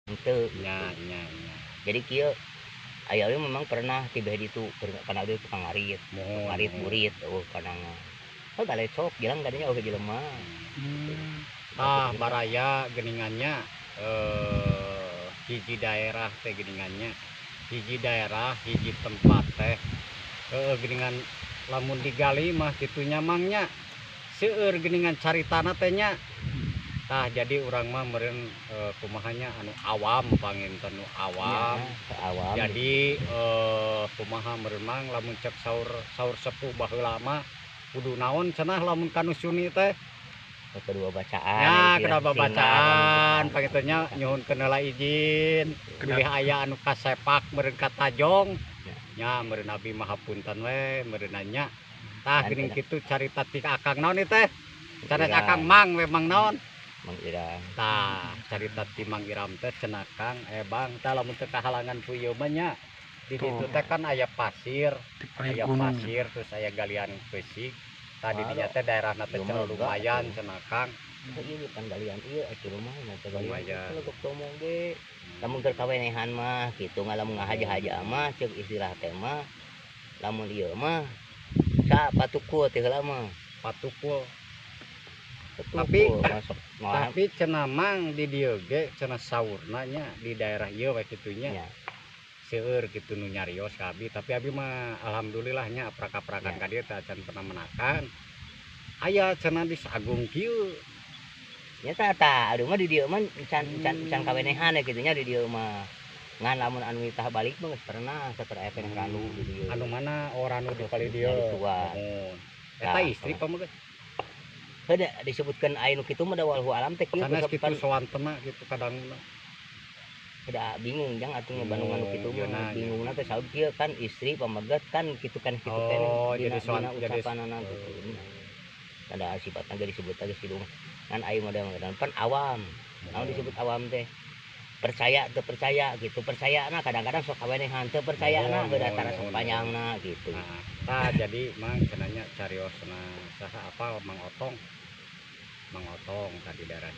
Henteu. Nya nya nya. Jadi kieu, aya we memang pernah tiba ditu karena dia tukang ngarit. Mohon. Ngarit. Mohon. Burit, oh kadang oh galecok jalan kadinya, oh jelema. Tah, baraya geningannya, hiji daerah teh geningannya, hiji daerah, hiji tempat teh, geningan lamun digali mah kitu nya, Mang, nya, seueur geningan caritana teh nya. Tah, jadi urang mah meureun, kumaha nya, anu awam panginten, nu awam. Ya, awam. Jadi kumaha meureun, Mang, lamun cek saur saur sepuh baheula mah kudu naon cenah lamun kanu suni teh? Kedua bacaan. Ya, istilah kenapa singa, bacaan lamun pangintennya, nyuhunkeun heula izin bilih aya anu kasepak meureun katajong. Ya. Nya meureun abi mah hapunten we meureun nya. Tah, Kan geuning kena. Kitu carita ti akang naon ieu teh? Carita Iram. Akang Mang we, Mang naon? Mang Iram. Tah, carita ti Mang Iram teh cenah, Kang, Bang, tah lamun teu kahalangan ku ieu mah nya, di ditu teh kan aya pasir, Di paling aya gunung. Pasir, terus aya galian besi. Tadi Wah, dinya teh daerahna teh ieu cenah mah enggak, lumayan atuh. Cenah, Kang. Oh, iya kan galian ieu atuh rumah mah teh galian. Lumayan. Itu legok tomo ge. Lamun keur kawenehan mah kitu, ngalamun ngahaja-haja mah ceuk istilah teh mah lamun ieu mah sa patukul teh heula mah. Patukul. Patukul, masuk mah. Tapi cenah, Mang, di dieu ge cenah saurna nya, di daerah ieu we kitu nya. Nya. Seueur kitu nu nyarios ka abi, tapi abi mah alhamdulillah nya aprak-aprakan Ya. ka dieu teh acan pernah menakan. Aya cenah di Sagung kieu. Nya tah tah aduh mah di dieu mah can can can kawenehan ya kitu nya di dieu mah. Ngan lamun anu tah balik mah geus pernah saker aya keneh randu di dieu. Anu mana? Oh, ranu di kali dieu. Nyarituan. Muhun. Eta Tah, istri pameget? Heuh, disebutkeun aya nu kitu mah da wallahu alam teh kieu. Sanes Kusab kitu kan sawantena kitu kadangna. Da bingung jang atuh Bandungan nu kitu Oh, ieu mah na, bingungna teh saur kieu kan istri pameget kan kitu kan kitu keneh Oh, dina jadi soan dina jadi ucapanana gitu. Ada sifatna ge disebut lagi sidung kan aing mah da pan awam. Naon disebut awam teh? Percaya teu percaya gitu. Percaya na kadang-kadang sok kawenehan, teu percaya na Mohon, heuh mohon, tara sok mohon, panjangna gitu. Nah, tah jadi Mang cenah nya cariosna saha apa, Mang Otong. Mang Otong tadi daerah